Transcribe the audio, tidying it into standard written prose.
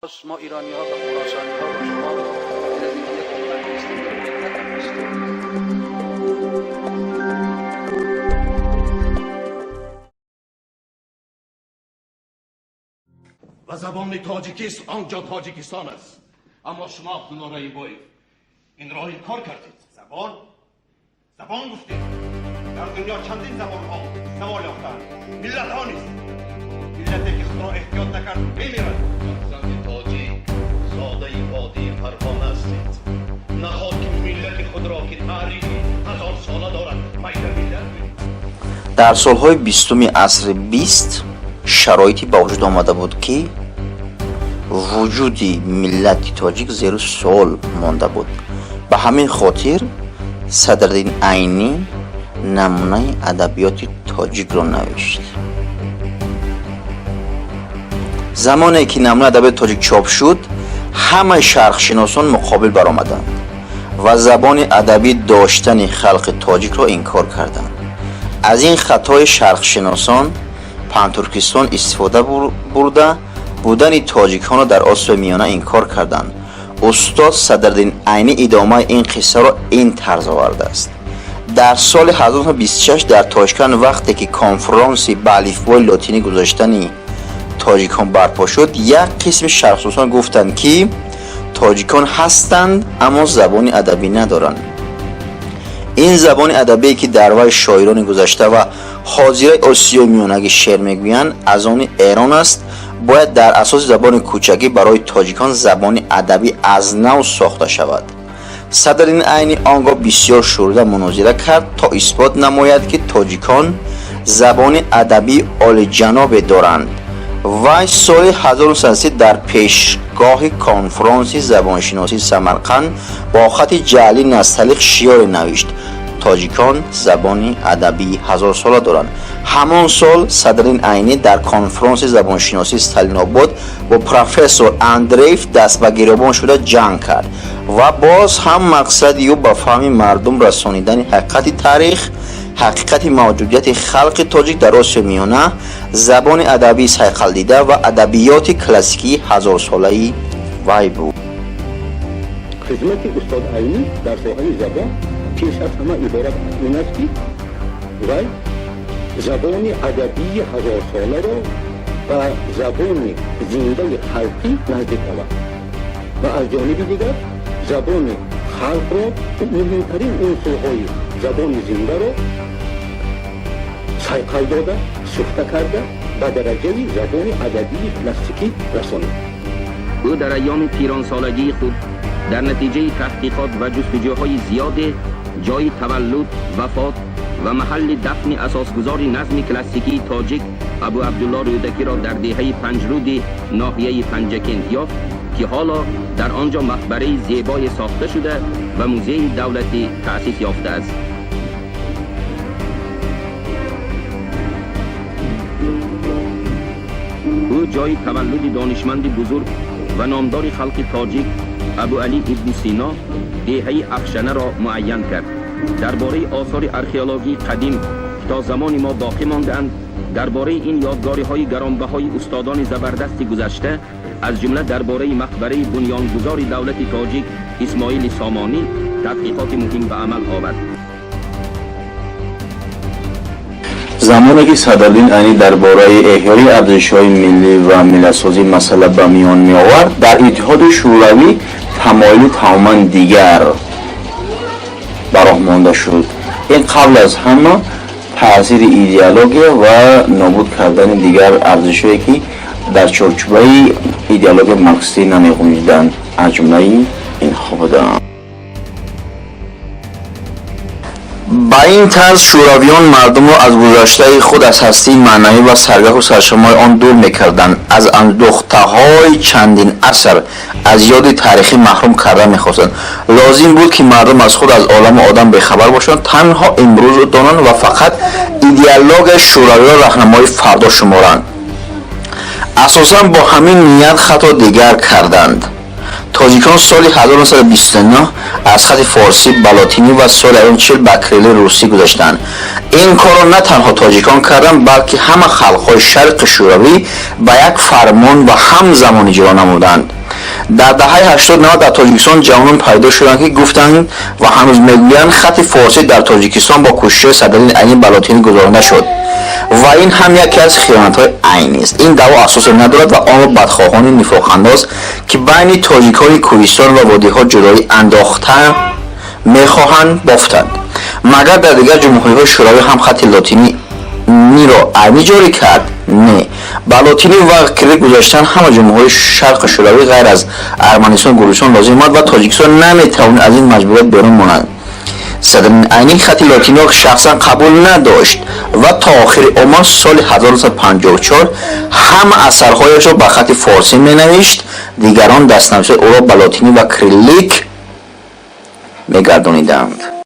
ما ایرانی ها و خراسانی ها با شما غیر از اینکه یک ملت نیستیم، یک ملت هم نیستیم. و زبان تاجیکیست آنجا тоҷикистон аст. Аммо шумо, Абдулло Раимбоев, инро инкор кардед. Забон? Забон гуфтед. Дар дунё чандин забонҳо завол ёфтаанд, миллатҳо нест. Миллате ки худро эҳтиёт накард, мемирад. Фарзанди тоҷик, зодаи водии Фарғона ҳастед. Нахоҳ ки миллати худро, ки таърихи ҳазорсола дорад, майда миллат кунед. Дар солҳои 20-уми асри 20 шароите ба вуҷуд омада буд, ки вуҷуди миллати тоҷик зеру суол монда буд. Ба ҳамин хотир Садриддин Айнӣ намунаи адабиёти тоҷикро навишт. Замоне ки намунаи адабиёти тоҷик чоп шуд, ҳамаи шарқшиносон муқобил баромаданд ва забони адабӣ доштани халқи тоҷикро инкор карданд. Аз ин хатои шарқшиносон пантуркистон истифода бурда, будани тоҷиконро дар Осиёи Миёна инкор карданд. Устод Садриддин Айнӣ идомаи ин қиссаро ин тарз овардааст. Дар соли 1926 дар Тошканд, вақте ки конфронси ба алифбои лотинӣ гузоштани тоҷикон барпо шуд, як қисми шарқшиносон гуфтанд, ки тоҷикон ҳастанд, аммо забони адабӣ надоранд. Ин забони адабие, ки дар вай шоирони гузашта ва ҳозираи Осиёи Миёнагӣ шеър мегӯянд, аз они Эрон аст. Бояд дар асоси забони кӯчакӣ барои тоҷикон забони адабӣ аз нав сохта шавад. Садриддин Айнӣ он гоҳ бисёр шӯрида мунозира кард, то исбот намояд, ки тоҷикон забони адабии олиҷанобе доранд. Вай соли 1930 дар пешгоҳи конфронси забоншиносии Самарқанд бо хати ҷаълӣ насталиқ шиёре навишт: «Тоҷикон забони адабии ҳазорсола доранд». Ҳамон сол Садриддин Айнӣ дар конфронси забоншиносии Сталинобод бо профессор Андреев даст ба гиребон шуда ҷанг кард ва боз ҳам мақсади ӯ ба фаҳми мардум расонидани ҳақиқати таърих, ҳақиқати мавҷудияти халқи тоҷик дар Осиёи Миёна, забони адабии сайқалдида ва адабиёти классикии ҳазорсолаи вай буд. Хизмати устод Айнӣ дар соҳаи забон пеш аз ҳама иборат аз ин аст, ки вай забони адабии ҳазорсоларо ба забони зиндаи халқӣ наздик овард ва аз ҷониби дигар забони халқро, муҳимтарин унсурҳои забони зиндаро сайқал дода, сӯхта карда, ба дараҷаи забони адабии классикӣ расонид. Ӯ дар айёми пиронсолагии худ дар натиҷаи таҳқиқот ва ҷустуҷӯҳои зиёде ҷойи таваллуд, вафот ва маҳалли дафни асосгузори назми классикии тоҷик Абу Абдулло Рӯдакиро дар деҳаи Панҷруди ноҳияи Панҷакент ёфт, ки ҳоло дар он ҷо мақбараи зебое сохта шуда ва музеи давлатӣ таъсис ёфтааст. Ӯ ҷойи таваллуди донишманди бузург ва номдори халқи тоҷик Абу Алӣ ибни Сино, деҳаи Афшанаро муайян кард. Дар бораи осори археологии қадим, ки то замони мо боқӣ мондаанд, дар бораи ин ёдгориҳои гаронбаҳои устодони забардасти гузашта, аз ҷумла дар бораи мақбараи бунёнгузори давлати тоҷик Исмоили Сомонӣ тадқиқоти муҳим ба амал овард. Замоне ки Садриддин Айнӣ дар бораи эҳёи арзишҳои миллӣ ва миллатсозӣ масъала ба миён меовард, дар Иттиҳоди Шӯравӣ тамоили тамоман дигар ба роҳ монда шуд. Ин қабл аз ҳама таъсири идеология ва нобуд кардани дигар арзишҳое, ки дар чорчӯбаи идеологияи марксистӣ намеғунҷиданд, аз ҷумлаи инҳо буданд. Ба ин тарз шӯравиён мардумро аз гузаштаи худ, аз ҳастии маънавӣ ва саргаҳу сарчашмаҳои он дур мекарданд, аз андӯхтаҳои чандин аср, аз ёди таърихӣ маҳрум карда мехостанд. Лозим буд, ки мардум аз худ, аз оламу одам бехабар бошанд, танҳо имрӯзро донанд ва фақат идеологияи шӯравиро раҳнамои фардо шуморанд. Асосан бо ҳамин ният хатро дигар карданд. Тоҷикон соли 1929 аз хати форсӣ ба лотинӣ ва соли 1940 ба кирилли русӣ гузаштанд. Ин корро на танҳо тоҷикон карданд, балки ҳама халқҳои шарқи шӯравӣ ба як фармон ва ҳамзамон иҷро намуданд. Дар даҳаи 80-90 дар Тоҷикистон ҷавонон пайдо шуданд, ки гуфтанд ва ҳанӯз мегӯянд, хати форсӣ дар Тоҷикистон бо кӯшишҳои Садриддин Айнӣ ба лотинӣ гузаронда шуд ва ин ҳам яке аз хиёнатҳои Айнист. Ин даъво асосе надорад ва онро бадхоҳони нифоқандоз, ки байни тоҷикони кӯҳистон ва водиҳо ҷудоӣ андохта мехоҳанд, бофтанд. Магар дар дигар ҷумҳуриҳои шӯравӣ ҳам хати лотиниро Айнӣ ҷорӣ кард? Не, ба лотинӣ ва кирилл гузаштан ҳама ҷумҳуриҳои шарқи шӯравӣ ғайр аз Арманистон, Гурҷистон лозим омад ва Тоҷикистон наметавонад аз ин маҷбурият берун монад. Садриддин Айнӣ хати лотиниро шахсан қабул надошт ва то охири умр, соли 1954, ҳама асарҳояшро ба хати форсӣ менавишт. Дигарон дастнависҳои ӯро ба лотинӣ ва кириллик мегардониданд.